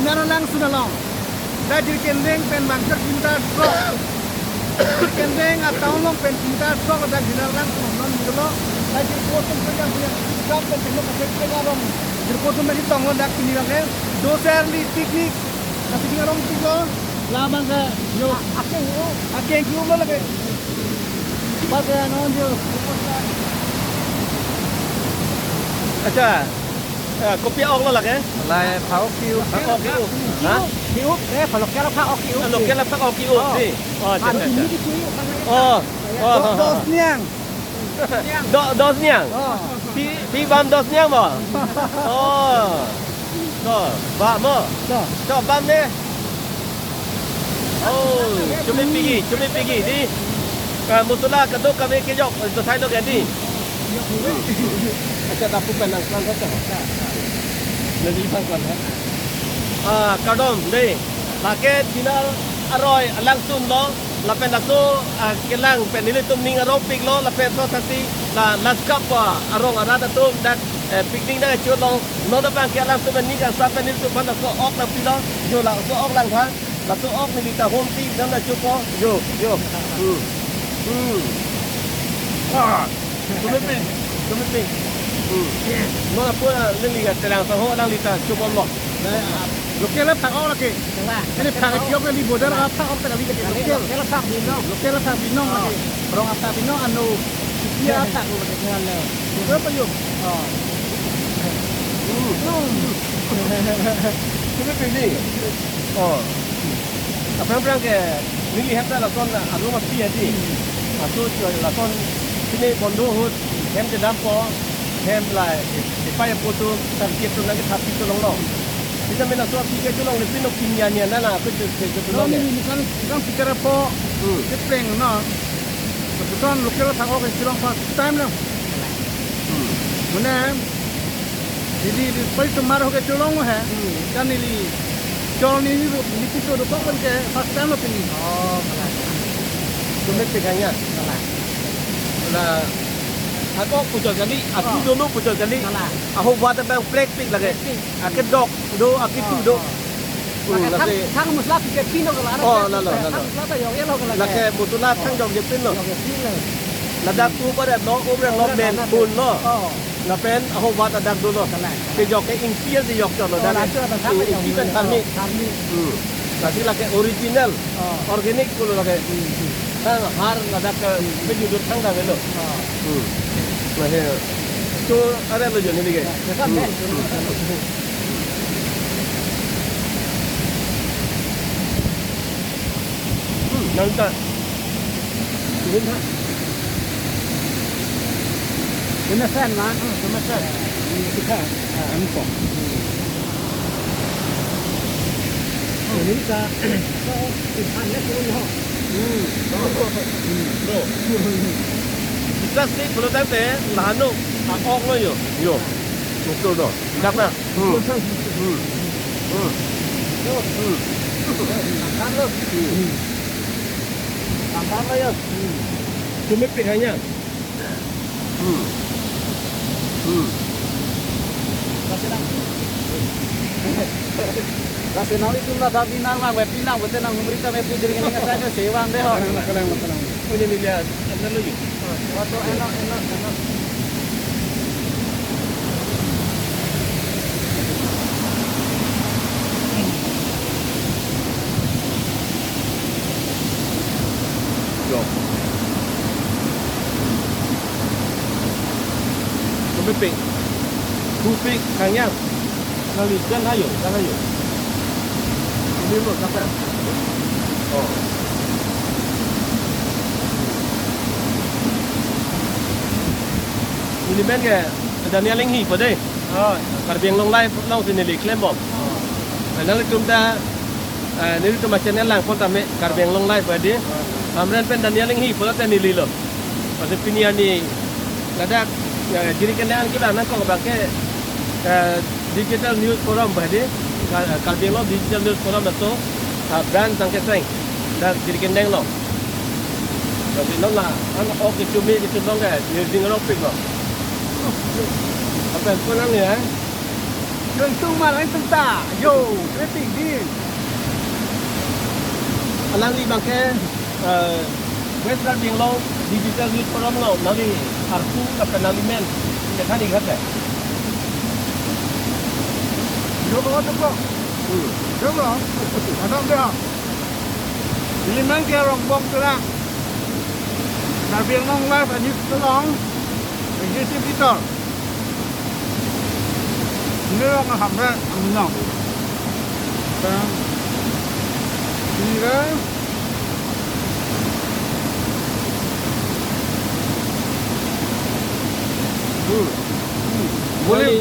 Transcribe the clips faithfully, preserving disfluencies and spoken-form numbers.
Dinar Langsun along. Dak Jirikindeng pen bangkok Kinta Trok. Jirikindeng a town along pen Kinta Trok dak Dinar Langsun along dolo. Dak Jirikindeng pen yang punya. Kap pen tengok ke ke arong. Jirikindeng pen tong dak pini lagi. Doserli picnic. Picnic arong itu ko. Labang ke yo. Akeng yo. Akeng yo lo lagi. Pas ya non yo. Acha. Ah, kopi a-ok lo lake? Lai phak-ok ke-u. Phak-ok ke-u. Ha? Ke-u. Eh, phak local phak-ok ke-u. Ah, local phak-ok ke-u. Oh. Di. Oh, acha, acha, acha. Oh, oh, oh, oh. Dos niang. Do, dos niang. Oh. Pi, pi bam dos niang mo? Oh. To, bam mo? To. To, bam ne? Oh, chumi pigi, chumi pigi, di. Ah, masala kadokave kejok, eh, to thailo ke, di. Acha, dapu pen nang plan saja. Nanti pas plan, ha? Ah, kardom, di. Lake Dinar aroi alangsun lo, lapen laso, ah, kelang pen nelitum ning arongpik lo, lapen so tasi la Lajkap, ah, arong arat atum dak, eh, picnic nangcholo, non abang ke alangsun pen ning kangsam pen nelitum aphan laso ok nangpilo, yo laso ok langtha. Laso ok neli ta home team dam na chupo. Yo, yo. Hmm. Hmm. Ah, tumipin, tumipin. Hmm. Non apot neli ka terang sa ho nang lita chupon lo. Local phak-ok lake. Ini phak-ok ke di border phak-ok ta kali lake. Local. Local phak binong. Local phak binong lake. Rong phak binong anu. Dia phak-ok lake. Berapa yo? Oh. Hmm. Tumipin di. Oh. Aphrang aphrang ke neli hem ta lason arum aphi adi. Aso cho lason sini bondo ahut hem kedampo hem la ipei apo atum target atum nangkethap pi cholonglo. Sita mena so aphi ke cholongle pin lo pin ya nya na na ko cho cho cho No, cholongle. Neli nisan nisan pikir apo. Hmm. Kepleng no. Keputusan local phak-ok ke cholong first time lo. Hmm. Mane Neli, neli pari tumar ho ke cholong he. Hmm. Kan neli chol neli ru, neli piso do kok ke first time lo pini. Oh, kalang. Tumit pekanya. Kalang. La, ako puchot kali, aku Oh. dulu puchot kali. Kalang. Ako bata bang plek pik lagi. Plek pik. Akedok do, akitu Oh, do. oh. Hmm, Lake thang, lasi thang masala pike pin lo kalang. Oh, lalo, lalo. Thang masala ta yok ye lo kalang. Lake masala thang yok ye pin lo. Yok ye pin lo. Ladak tu pada no, umreng lo Umreng men lo pun lo. Oh. Lapen ahok bat adak dolo. Kalang. Kejok ke ingpir di yok chotlo Oh, dak. laso adak Ing, sama ingpir pen tharmi. Tharmi. Hmm. Lasi lake original, Oh. organic pulo lake. Hmm, hmm. Thang har ladak ke Hmm. meju dur thang dak lo. Oh. Hmm. Lake. Cho are lo jo neli ke. Ya, ya, Hmm. ya. Hmm, nangta. Ini ha. Ini sen, ma. Hmm, ini sen. Ini kita. Ah, ini kok. Hmm. Oh, ini sa. So, kita lihat dulu, ha. Hmm. Hmm. Bro. Kita sih, kalau tadi, lah, anu, ah, ok lo yo. Yo. Betul, no. Dak na. Hmm. Hmm. Hmm. Hmm. Tangkap lo. Hmm. Tangkap lo, ya. Hmm. Tumit pekanya. Hmm. Hmm. Lasi nanglitum ladak Dinar ma, wet Dinar, wet nang humri ta me pujri kene ngasai ke sewang deh ho. Kalang, kalang, kalang. Oh, ini dia. Ano lo yun? Wato, ano, ano, ano. Yo. Kami pik. Tupik kanyang. Nangli jan ayo, jan ayo. Ini lo, siapa? Oh. Neli men ke Daniel Inghi po dei. Oh. Karbi Anglong Live alongsi neli klem bom. Oh. Nangtum ta, eh, nelitum a-channel lang pon tame Karbi Anglong Live adi. Oh. Amren pen Daniel Inghi pulote neli lo. Masi pini arni ladak, ya, Jirikindeng kelang nangkok abang ke, eh, Digital News Forum badi, Ka-, Karbi Anglong Digital News Forum laso, ah, branch nangkeseng, dak Jirikindeng lo. Tapi non la, an ok kechumi kechumlong ke, nirjing ropik lo. Apa yang kurang ya? Kangtung mar ang tenta. Yo, kreating din. Alangli abangke, eh, West Karbi Anglong Digital Youth Forum along nangli arpu lapen nangli men, ini kan ingat ya? Yo, ko to ko. Hmm. Yo, ko. Ada dia. Neli men ke Rongbong Terak. Karbi Anglong Live and News along. Executive Editor. Neli rong ham re, nong. Bang. Ini kan. Hmm. Hmm. Boleh. Boleh.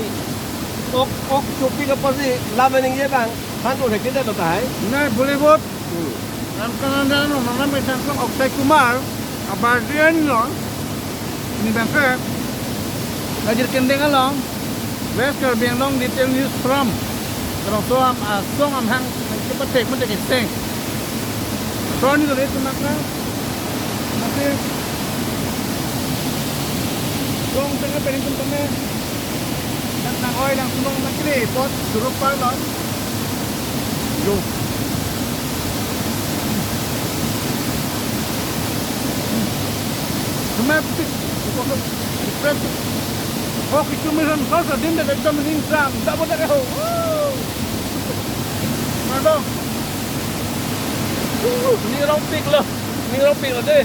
Ok, ok, chopi ke pasi lam ningje bang. Han to rekin dah lo tahai. Nai Bollywood. Hmm. Ram kanan dan lo, nang ram kanan lo, Akshay Kumar, abar dia ni lo. Ini bangke. Lajir kendeng along. West Karbi Anglong Digital Youth Forum. Karong so am, ah, song amahang, cepat tek, mesti keseng. So ni lo itu maka. Masih. Song tengah pening tum tengah. Nang, nang oi, nang sunung nang kiri, pot, suruh par lo. Yo. Cuma pik, pik, pik. Oh, kitu mesan kau sa din dak ekdom ning sang, dak bodak ho. Wow. Mado. Uh, ni rong pik lo. Ni rong pik lo deh.